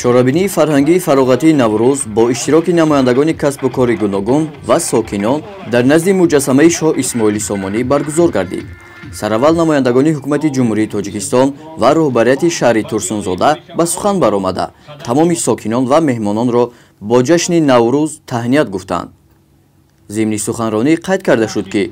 Чорабинии фарҳангии фароғатии Наврӯз бо иштироки намояндагони касбу кори гуногун ва сокинон дар назди муҷассамаи шоҳ Исмоили Сомонӣ баргузор гардид. Сараввал намояндагони ҳукумати Ҷумҳурии Тоҷикистон ва роҳбарияти шаҳри Турсунзода ба сухан баромада, тамоми сокинон ва меҳмононро бо ҷашни Наврӯз таҳният гуфтанд. Зимни суханронӣ қайд карда шуд, ки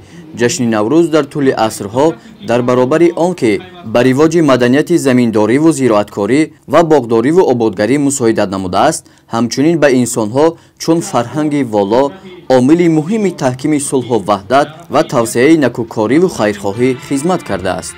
ҷашни Наврӯз дар тӯли асрҳо дар баробари он ки ба ривоҷи маданияти заминдориву зироаткорӣ ва боғдориву ободгарӣ мусоидат намудааст, ҳамчунин ба инсонҳо чун фарҳанги воло омили муҳими таҳкими сулҳу ваҳдат ва тавсеаи накӯкориву хайрхоҳӣ хизмат кардааст.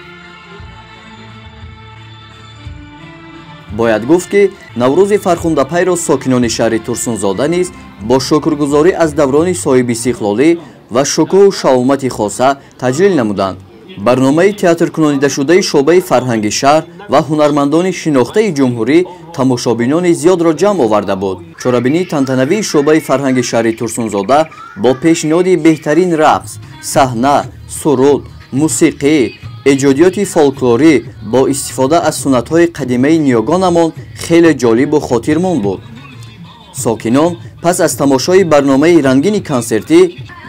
Бояд гуфт, ки Наврӯзи фархундапайро сокинони шаҳри Турсунзода низ бо шукргузорӣ аз даврони соҳибистиқлолӣ ва шукӯҳу шаомати хоса таҷлил намуданд. Барномаи театркунонидашудаи шӯъбаи фарҳанги шаҳр ва ҳунармандони шинохтаи ҷумҳурӣ тамошобинони зиёдро ҷамъ оварда буд. Чорабинии тантанавии шӯъбаи фарҳанги шаҳри Турсунзода бо пешниҳоди беҳтарин рақс, саҳна, суруд, мусиқӣ, эҷодиёти фолклорӣ бо истифода аз суннатҳои қадимаи ниёгонамон хеле ҷолибу хотирмон буд. Сокинон пас аз тамошои барномаи рангини консертӣ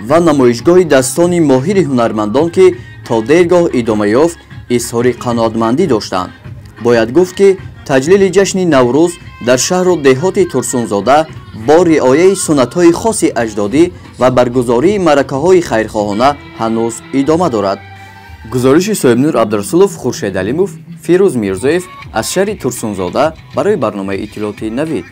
ва намоишгоҳи дастони моҳири ҳунармандон, ки то дергоҳ идома ёфт, изҳори қаноатмандӣ доштанд. Бояд гуфт, ки таҷлили ҷашни Наврӯз дар шаҳру деҳоти Турсунзода бо риояи суннатҳои хоси аҷдодӣ ва баргузории маъракаҳои хайрхоҳона ҳанӯз идома дорад. Гузориши Соҳибнур Абдурасулов, Хуршед Алимов, Фирӯз Мирзоев аз шаҳри Турсунзода барои барномаи иттилооти Навид.